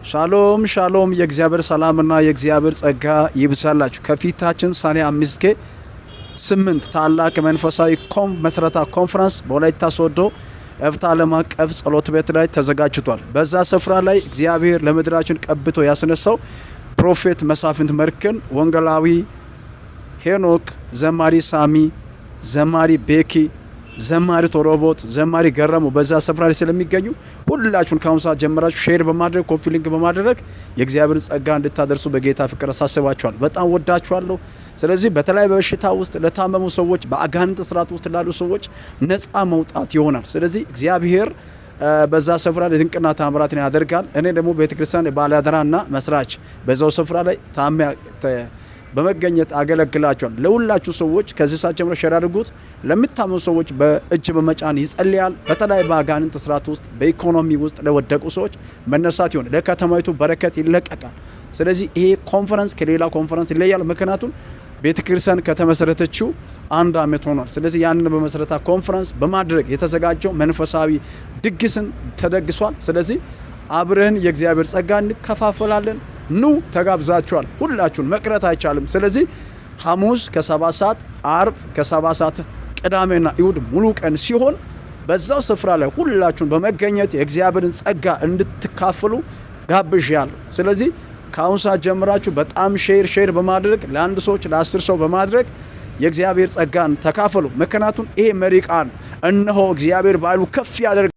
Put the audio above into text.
ሻሎም ሻሎም! የእግዚአብሔር ሰላምና የእግዚአብሔር ጸጋ ይብዛላችሁ። ከፊታችን ሰኔ 5 እስከ 8 ታላቅ መንፈሳዊ መስረታ ኮንፈረንስ በወላይታ ሶዶ ኤፍታ ዓለም አቀፍ ጸሎት ቤት ላይ ተዘጋጅቷል። በዛ ስፍራ ላይ እግዚአብሔር ለምድራችን ቀብቶ ያስነሳው Prophet መሳፍንት መርክን፣ ወንጌላዊ ሄኖክ፣ ዘማሪ ሳሚ፣ ዘማሪ ቤኪ፣ ዘማሪ ቶሮቦት፣ ዘማሪ ገረሙ በዛ ስፍራ ላይ ስለሚገኙ ሁላችሁን ከአሁን ሰዓት ጀምራችሁ share በማድረግ፣ copy link በማድረግ የእግዚአብሔርን ጸጋ እንድታደርሱ በጌታ ፍቅር አሳስባችኋል። በጣም ወዳችኋለሁ። ስለዚህ በተለይ በበሽታ ውስጥ ለታመሙ ሰዎች፣ በአጋንንት እስራት ውስጥ ላሉ ሰዎች ነፃ መውጣት ይሆናል። ስለዚህ እግዚአብሔር በዛ ስፍራ ላይ ድንቅና ታምራትን ያደርጋል። እኔ ደግሞ ቤተክርስቲያን ባለአደራና መስራች በዛው ስፍራ ላይ ታሜ በመገኘት አገለግላቸዋል። ለሁላችሁ ሰዎች ከዚህ ሰዓት ጀምሮ share አድርጉት። ለሚታመሙ ሰዎች በእጅ በመጫን ይጸልያል። በተለይ በአጋንንት እስራት ውስጥ፣ በኢኮኖሚ ውስጥ ለወደቁ ሰዎች መነሳት ይሆን፣ ለከተማይቱ በረከት ይለቀቃል። ስለዚህ ይሄ ኮንፈረንስ ከሌላ ኮንፈረንስ ይለያል። ምክንያቱም ቤተ ክርስቲያን ከተመሰረተችው አንድ አመት ሆኗል። ስለዚህ ያንን በመሰረታ ኮንፈረንስ በማድረግ የተዘጋጀው መንፈሳዊ ድግስን ተደግሷል። ስለዚህ አብረን የእግዚአብሔር ጸጋ እንከፋፈላለን። ኑ፣ ተጋብዛችኋል። ሁላችሁን መቅረት አይቻልም። ስለዚህ ሐሙስ ከ7 ሰዓት፣ አርብ ከ7 ሰዓት፣ ቅዳሜና እሁድ ሙሉ ቀን ሲሆን በዛው ስፍራ ላይ ሁላችሁን በመገኘት የእግዚአብሔርን ጸጋ እንድትካፈሉ ጋብዣለሁ። ስለዚህ ከአሁን ሰዓት ጀምራችሁ በጣም share share በማድረግ፣ ለአንድ ሰዎች፣ ለ10 ሰው በማድረግ የእግዚአብሔር ጸጋን ተካፈሉ። ምክንያቱም ይሄ መሪ ቃል እነሆ እግዚአብሔር በኃይሉ ከፍ ያደርጋል።